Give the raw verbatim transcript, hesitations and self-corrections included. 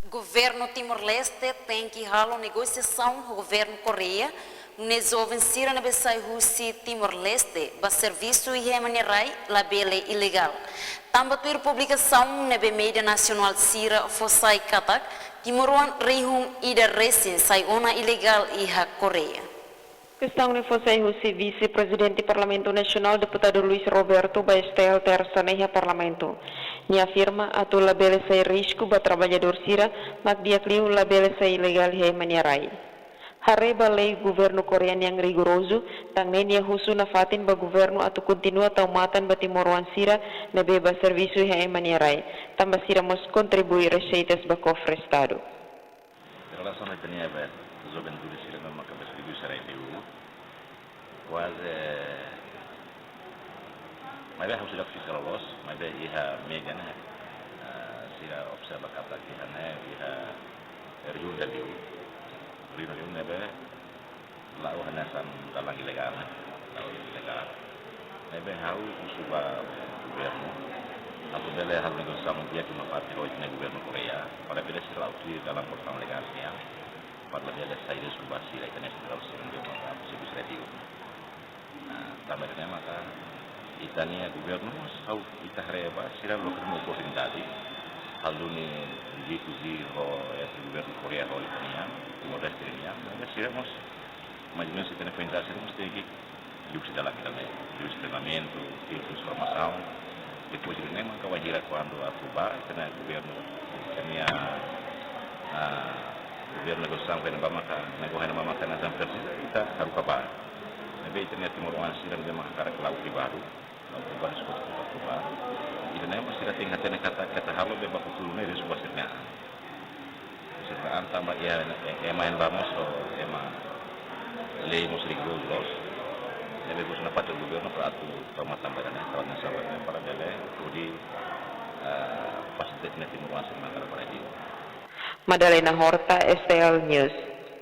Governu Timor-Leste tenke halo negosiasaun ho governu Koreia, nune'e joven sira ne'ebé sai husi Timor-Leste ba servisu iha ema nia rai labele ilegál. Tanba tuir publikasaun ne'ebé média nasionál sira fó sai katak, timoroan rihun ida resin sai ona ilegál iha Koreia. Kestaun ne'e fó sai husi Vise-Prezidente Parlamentu Nasionál, Deputadu Luis Roberto, ba S T L Tersa ne'e iha Parlamentu. Nia afirma atu labele sai risku ba traballadór sira, mak di'ak liu labele sai ilegál iha ema nia rai. Haree ba lei governu Koreia nian rigorozu, tan ne'e nia husu nafatin ba governu atu kontinua tau matan ba timoroan sira ne'ebé ba servisu iha ema nia rai, tanba sira mós kontribui reseitas ba kofre Estadu. Em relação à etnia, be, joventude sira ne'e maka be servisu iha rai liu. Kuaze, maibé ha'u seidauk fiskal loloos, maibé iha média ne'e, ah, sira observa katak iha ne'e, iha rihun ida liu. Rihun ida liu ne'ebé la'o hanesan dalan ilegál, la'o ilegál. Ne'ebé ha'u husu ba governu atu bele halo negosiasaun di'ak ho ema parte ho ita-nia governu Koreia, para bele sira la'o tuir dalan portaun legál nian, para bele sai risku ba sira, ita-nia sidadaun sira ne'ebé maka servisu iha rai liu. Nah, tanba ne'e maka ita-nia governu mós ha'u, ita haree ba sira loke uma oportunidade, halo duni G to G ho entre governu Koreia ho ita-nia, Timor-Leste nian, maibé sira mós, mais ou menos, ita-nia foin-sa'e sira mós tenke liuhusi dalan ida-ne'e, liuhusi treinamentu, liuhusi formasaun. Depois de ne'e maka bainhira kuandu atu bá, ita-nia governu, ita-nia, ah, governu negosiasaun ne'ebé maka, ne'ebé maka hanesan presiza, ita haruka bá. Ne'ebé ita-nia timoroan sira ne'ebé maka hakarak la'o privadu, la'o privadu, eskola privadu. Ida-ne'e mós sira tenke hatene katak, katak halo be ba futuru ne'e risku ba sira-nia an. Sira-nia an tanba iha, eh, ema iha ne'ebá mós, ema lei mós rigorozu loos. Ne'ebé husu nafatin governu para atu tau matan ba ida-ne'e, tau matan ba ida-ne'e, para bele hodi, eh, fasilita ita-nia timoroan sira mak hakarak bá rai liu. Madalena Horta, S T L News.